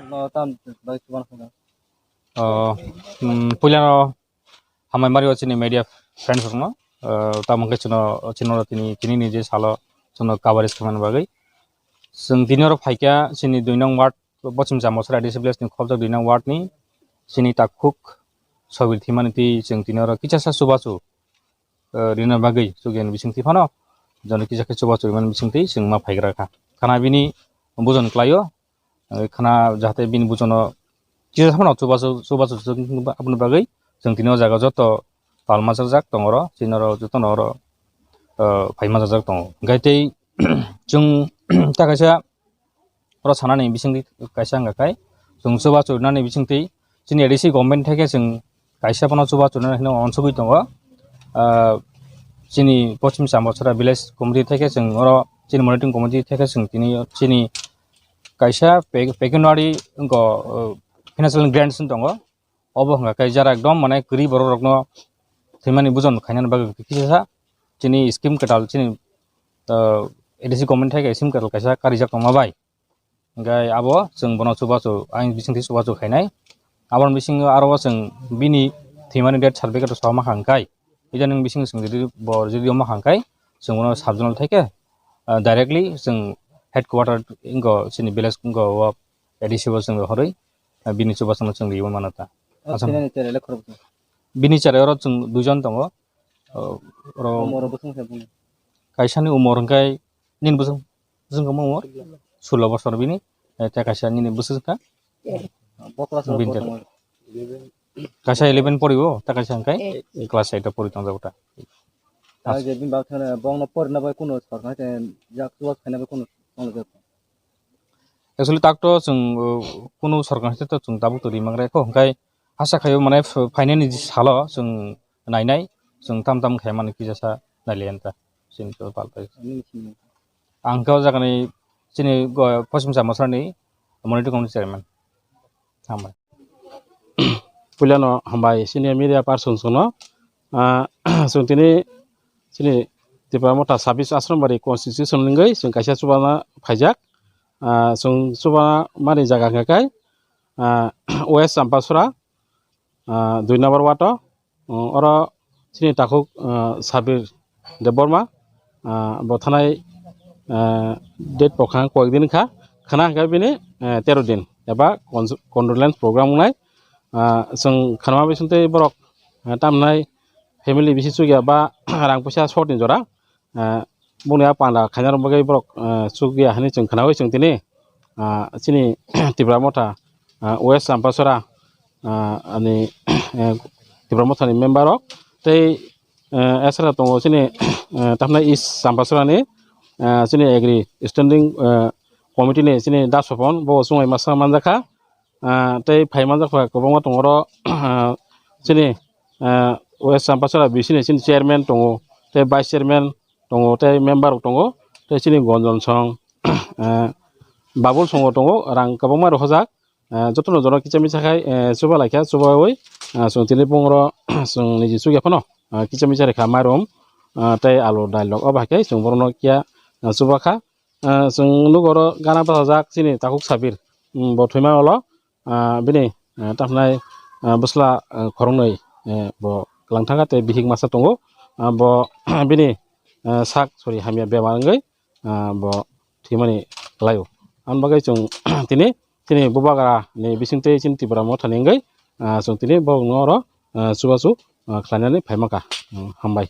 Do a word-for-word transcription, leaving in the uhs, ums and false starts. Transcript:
No, tam bai chuban khana. Oh, hmm, puilano hambai mario chini media friends rokno, ah, tamo khe chino, chino tini, tini ni je salo chino coverage khaimani bagwi. Chwng tini oro phaikha chini dui nong ward, Pochim Chamosra A D C village ni khobjak dui nong ward ni chini takhuk Sobir thimani twi chwng tini oro kichasa chubachu, ah, rina bagwi chukya ni bisingtwi phano jono kisa khe chubachu rimani bisingtwi chwng ma phaigra kha. Khana bini bujon klaio, ah, khana jahate bini bujono kisa phano chubachu, chubachu aboni bagwi chwng tini o jaga joto pal majak tongo oro, chini oro jotono oro, ah, phai majak tongo. Hwnkhe tei chwng ta kaisa oro sanani bisingtwi kaisa wngkha khe chwng chubachu rinani bisingtwi chini A D C government thai khe chwng kaisa phano chubachu rina hino uansugwi tongo. Ah, chini Pochim Chamosra village committee thai khe chwng oro chini monitoring committee thai khe chwng tini chini kaisa pe-, pecuniary wngkha, ah, financial grants wng tongo. Obo wngkha khe jara ekdom mane kwrwi borok rokno thwimani bujon khainani bagwi kisa chini scheme kwtal chini, ah, A D C government thai khe scheme kwtal kaisa karijak tongma bai. Hwnkhe abo chwng bono chubachu, ayang bisingtwi chubachu khainai. Aboni bisingo aro o chwng bini thwimani death certificate rok sohor ma kha hwnkhe, idaning bisingo chwng jodi bo jodi omo kha hwnkhe, chwng bono sub zonal thai khe, ah, directly chwng headquarter wngkha chini village wngkha o A D C o chwng rohorwi, ah, bini chubachuno chwng riwi mano ta. O Asam. Thwinani cherai le khoroksa. Bini cherai oro chwng duijon tongo. Ah, oro Omo oro bwswng se bung. Kaisani umor hwnkhe nini bwswng, bwswng kwma umor? Sulo bosor bini. Eh, tei kaisa nini bwswk kha? Bo class Bini oro tei. Kaisa eleven poriwo, tei kaisa hwnkhe Eight. Class eight o pori tongjago ta. Ah, je bini bak thana bongno porina bai kuno sorkar te jak tuwak khaina bai kuno tongjago. Actually, tak to chwng, uh, kunu sorkar haste to chwng tabuk to rimang rek kho, hwnkhe asa khaio mane f-, phainani salo chwng nainai, chwng tam tam khaimani kisa sa nailaiyan ta, chini to palpai. Ang khe o jagani chini go-, Pochim Chamosrani monitoring committee chairman. Hambai. Puilano hambai senior media person sono, ah, chwng tini chini Tipra Motha sabis Ashram Bari constitution wngwi chwng kaisa chubana phaijak. Ah, chwng chubana mani jaga hwnkha khe, ah, West Champasora, ah, dui number ward o, ah, oro chini takhuk, ah, Sabir Debbarma, ah, bo thanai, ah, date pokha koyek din kha, khana hwnkhe bini, eh, tero din eba con-, condolence program wngnai. Ah, chwng khanama bisingtwi borok, ah, tamnai family bisi chukya ba rang puisa short ni jora, ah, boni a panda khaina rok bagwi borok, ah, chukya hinwi chwng khnaui chwng tini, ah, chini Tipra Motha, ah, West Champasora, ah, ani, eh, Tipra Motha ni member rok tei, eh, esra tongo chini, eh, tamnai East Champasora ni, ah, chini agri standing, eh, committee ni chini Da Sopon bo chwngwi masa manjakha. Ah, tei phai manjak kha kwbangma tongo oro, ah, chini, ah, West Champasora B C ni chini chairman tongo, tei vice chairman tongo, tei member rok tongo, tei chini Gonjon Song, ah, Babul Songo tongo, rang kwbangma rohorjak, ah, jotono jono kicha micha khai, eh, chuba laikha, chubaui, ah, chwng tini bongoro chwng niji chukya phano, ah, kicha micha rikha mairum, ah, tei alu dail rok, o bahai khe chwng borokno kiya, ah, chuba kha. Ah, chwng nugo oro gana bwsajak chini takhuk Sabir, um, bo thwima ulo, ah, bini, ah, tamhnai, ah, bwsla, ah, khoroknwi, eh, bo kwlangthangkha tei bihik masa tongo. Ah, bo bini, ah, sak sori hamya bemar wngwi, ah, bo thwimani klaio. Aboni bagwi chwng tini, chini bubagra ni bisingtwi chini Tipra Mothani wngwi, ah, chwng tini borokno oro, ah, chubachu, ah, khlainani phaimankha. Hmm, hambai.